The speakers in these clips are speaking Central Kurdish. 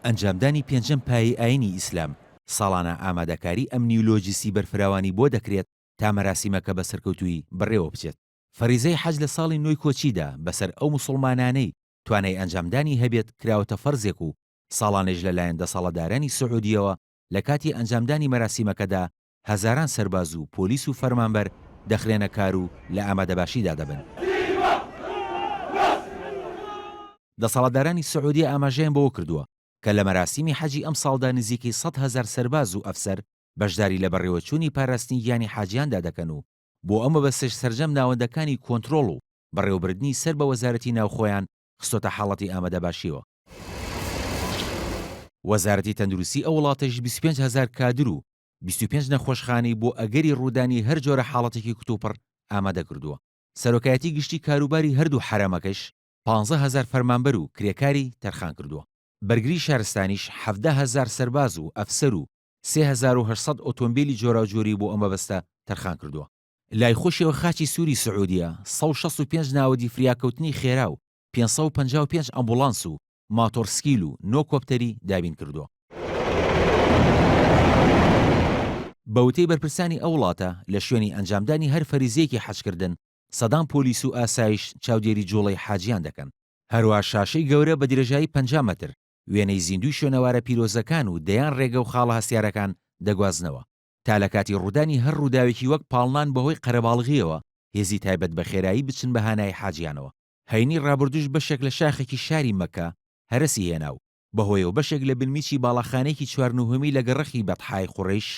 ئەنجامدانی پێنجەم پایەی ئایینی ئیسلام، ساڵانە ئامادەکاری ئەمنی و لۆجیستی بەرفراوانی بۆ دەکرێت تا مەراسیمەکە بە سەرکەوتوویی بەڕێوە بچێت. فەریزەی حەج لە ساڵی نوێی کۆچیدا بەسەر ئەو موسوڵمانانەی توانای ئەنجامدانی هەبێت کراوەتە فەرزێک و ساڵانەیش لەلایەن دەسەڵاتدارانی سعودیەوە لە کاتی ئەنجامدانی مەراسیمەکەدا هەزاران سەرباز و پۆلیس و فەرمانبەر دەخرێنە کار و لە ئامادەباشیدا دەبن. دەسەڵاتدارانی سعودیە ئاماژەیان بەوە کردووە کە لە مەراسیمی حەجی ئەمساڵدا نزیکەی 100,000 سەرباز و ئەفسەر بەشداری لە بەڕێوەچوونی پاراستنی گیانی حاجیاندا دەکەن و بۆ ئەم مەبەستەش سەرجەم ناوەندەکانی کۆنترۆڵ و بەڕێوەبردنی سەر بە وەزارەتی ناوخۆیان خستۆتە حاڵەتی ئامادەباشیەوە. وەزارەتی تەندروستی ئەو وڵاتەیش 25 هەزار کادر و 25 نەخۆشخانەی بۆ ئەگەری ڕوودانی هەر جۆرە حاڵەتێکی کتوپڕ ئامادە کردووە. سەرۆکایەتی گشتی کاروباری هەردوو حەرەمەکەش 15 هەزار فەرمانبەر و کرێکاری تەرخان کردووە. بەرگری شارستانیش 17 هەزار سەرباز و ئەفسەر و 3800 ئۆتۆمبیلی جۆراوجۆری بۆ ئەو مەبەستە تەرخان کردووە. لای خۆشیەوە خاچی سووری سعودیە 165 ناوەدی فریاکەوتنی خێرا و 555 ئەمبوڵانس و ماتۆڕسکیل و نۆ کۆپتەری دابین کردووە. بە وتەی بەرپرسانی ئەو وڵاتە، لە شوێنی ئەنجامدانی هەر فەریزەیەکی حەجکردن، سەدان پۆلیس و ئاسایش چاودێری جوڵەی حاجیان دەکەن. هەروەها شاشەی گەورە بە درێژایی 50 مەتر، وێنەی زیندووی شوێنەوارە پیرۆزەکان و دەیان رێگە و خاڵە هەستیارەکان دەگوازنەوە، تا لە کاتی روودانی هەر رووداوێکی وەک پاڵنان بەهۆی قەرەباڵغییەوە، هێزی تایبەت بە خێرایی بچن بە هانای حاجیانەوە. هەینی رابردووش بەشێک لە شاخێکی شاری مەککە هەرەسی هێنا و بەهۆیەوە بەشێک لە بنمیچی باڵاخانەیەکی چوار نهۆمی لە گەڕەخی بەتحای قوڕەیش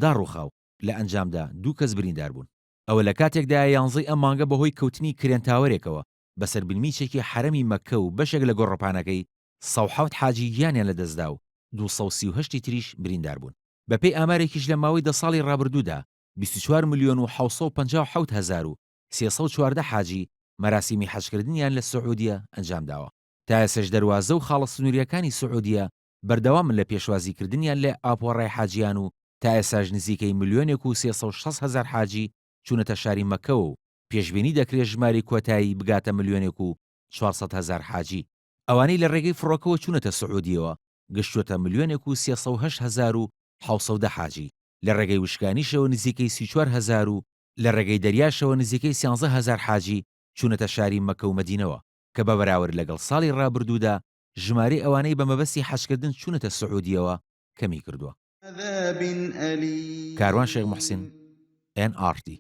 دا ڕووخا و لە ئەنجامدا دوو کەس بریندار بوون. ئەوە لە کاتێکدایە یانزەی ئەم مانگە بەهۆی کەوتنی کرێن تاوەرێکەوە بەسەر بنمیچێکی حەرەمی مەککە و بەشێک لە گۆڕەپانەکەی 107 حاجی گیانیان لەدەستدا و 238 ی تریش بریندار بوون. بەپێی ئامارێکیش لە ماوەی دە ساڵی ڕابردوودا 24 ملیۆن و 757 هەزار و 314 حاجی مەراسیمی حەجکردنیان لە سعودیە ئەنجامداوە. تا ئێستەش دەروازە و خاڵە سنوورییەکانی سعودیە بەردەوامن لە پێشوازیکردنیان لە ئاپۆڕای حاجیان و تا ئێستاش نزیکەی ملیۆنێک و 360 هەزار حاجی چوونەتە شاری مەککەوە و پێشبینی دەکرێت ژمارەی کۆتایی بگاتە ملیۆنێک و 400 هەزار حاجی. ئەوانەی لە ڕێگەی فڕۆکەوە چوونەتە سعودیەوە گەشتووەتە ملیۆنێک و 308 هەزار و 710 حاجی، لە ڕێگەی وشکانیشەوە نزیکەی 34 هەزار و لە ڕێگەی دەریاشەوە نزیکەی سیانزە هەزار حاجی چوونەتە شاری مەککە و مەدینەوە، کە بە بەراورد لەگەڵ ساڵی ڕابردوودا ژمارەی ئەوانەی بە مەبەستی حەجکردن چوونەتە سعودیەوە کەمی کردووە. کاروان شێخ موحسین، ئێن ئاڕ تی.